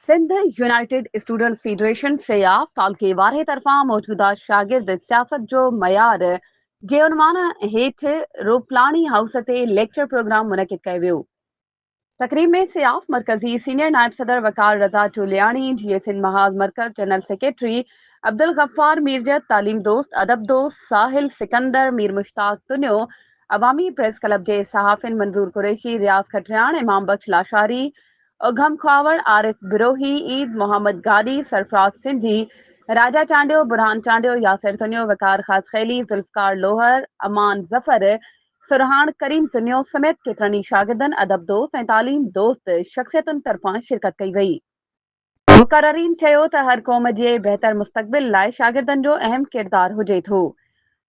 Sindh united students federation سياف تعلقي وارهي طرفان موجوده شاگرد سياست جو معيار جي عنوان هيٺ روپلاڻي هائوس تي ليڪچر پروگرام منعقد ڪيو ويو. تقريب ۾ سياف مرڪزي سينيئر نائب صدر وقار رضا چولياڻي، جيئي سنڌ محاذ مرڪز جنرل سيڪريٽري عبدالغفار ميرجت، تعليم دوست، ادب دوست ساحل سڪندر، مير مشتاق تنيو، عوامي پريس ڪلب جي صحافين منظور قريشي، رياض کٽرياڻ، امام بخش لاشاري، اگهم کهاوڙ، عارف بروهي، عيد محمد گاڏهي، سرفراز سنڌي، راجا چانڊيو، برهان چانڊيو، ياسر تنيو، وقار خاصخيلي، ذوالفقار لوهر، امان ظفر، سرهاڻ ڪريم تنيو سميت ڪيترن ئي شاگردن، ادب دوست ۽ تعليم دوست شخصيتن طرفان شرڪت ڪئي وئي. مقررين چيو ته هر قوم جي بهتر مستقبل لاء شاگردن جو اهم ڪردار هجي ٿو.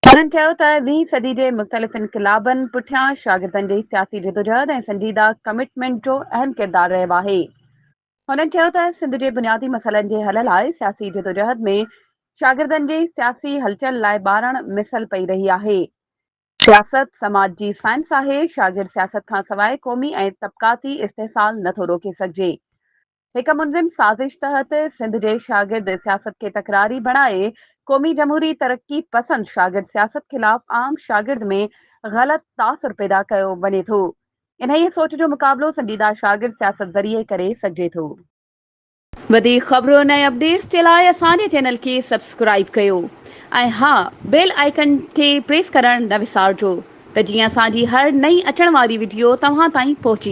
هنن چيو ته ويهين صدي جي مختلف انقلابن پٺيان شاگردن جي سياسي جدوجهد ۽ سنجيده ڪمٽمينٽ جو اهم ڪردار رهيو آهي. هنن چيو ته سنڌ جي بنيادي مسئلن جي حل لاء سياسي جدوجهد ۾ شاگردن جي سياسي هلچل لاء ٻارڻ مثل پئي رهي آهي. سياست سماج جي سائنس آهي، شاگرد سياست کانسواء قومي ۽ طبقاتي استحصال نٿو روڪي سگهجي. هڪ منظم سازش تحت سنڌ جي شاگرد سياست کي تڪراري بڻائي قومي جمهوري ترقي پسند شاگرد سياست خلاف عام شاگرد ۾ غلط تاثر پيدا ڪيو وڃي ٿو. انهيء سوچ جو مقابلو سنجيده شاگرد سياست ذريعي ڪري سگهجي ٿو. وڌيڪ خبرن ۽ اپڊيٽس جي لاء اسان جي چينل کي سبسڪرائيب ڪيو ۽ ها بيل آئيڪن کي پريس ڪرڻ نه وسارجو ته جيئن اسان جي هر نئين اچڻ واري وڊيو توهان تائين پهچي.